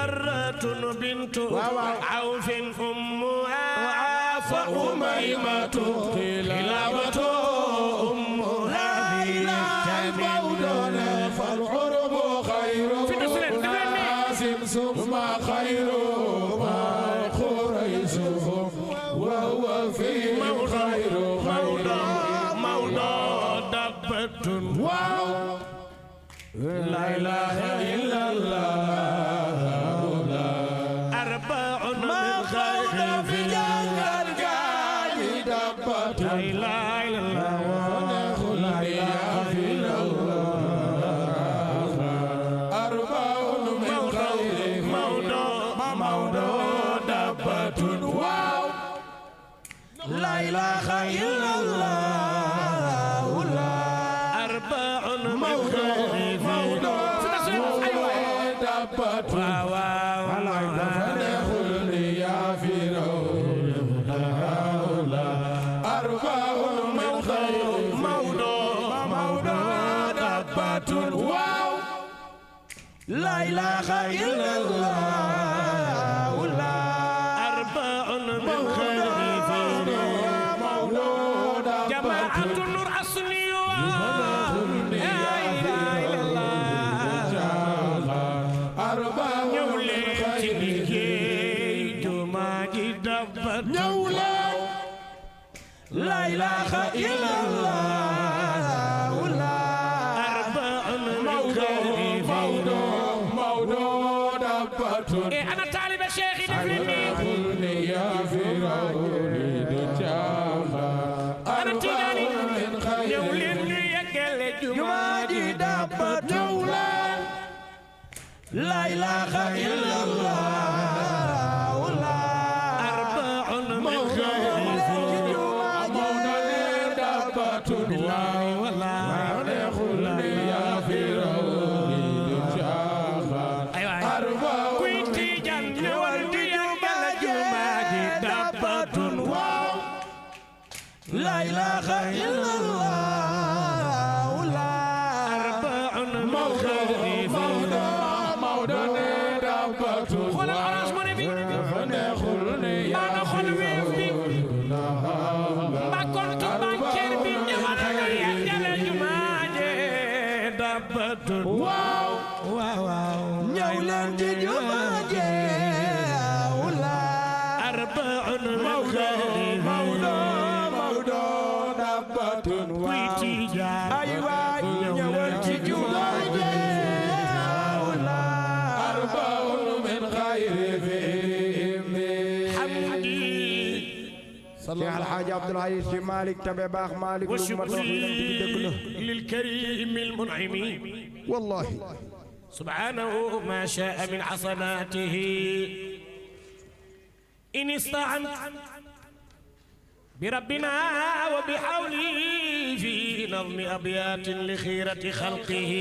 مرة بنت عوف أمها فأميمة خلافة أمها مولانا فالعرب خير ثم خير ما قريشهم وهو في خير مولى دبة لا إله إلا الله أربع ما خير في جنة دبة لا إله إلا الله لا إله إلا الله أربع من خير مولى دبة لا إله إلا الله أربع من خير دبة فنخلني يا فرعون أربع من خير مولى دبة لا إله إلا الله أربع من خير جماعة النور أصلي لا إله إلا الله أربع ñëwleen ci liggéey jumaa ji dafa ñëwleen لا إله إلا الله أربع من خير مولى دبة أنا طالب الشيخ دفلني خلني يا فرعون أنا تجاني من خير ñëwleen ñu yeggale jumaa ji dafa ñëwleen لا إله إلا الله أربع من خير مولى دبة خلني يا فرعون أربع kuy Tijaan ñëwal di yeggale jumaa ji dafa لا إله إلا الله أربع من خير مولى دبة xoolal arrangement bi خلني يا ana xol weef bi mbaa compte bancaire bi ñëwal nga yeggale jumaa ji dafa waaw ñëw leen ci jumaa ji أربع من خير مولى دبة kuy Tijaan أيوة ñëwal ci jumaa ji أربع من خير فيهم Cheikh Alhaji Abdoul Aziz Sy Malick Tabe Baax Malick lu mat wax yonent bi dëgg la للكريم المنعم wallahi سبحانه ما شاء من حسناته إن استعنت بربنا وبحوله في نظم أبيات لخيرة خلقه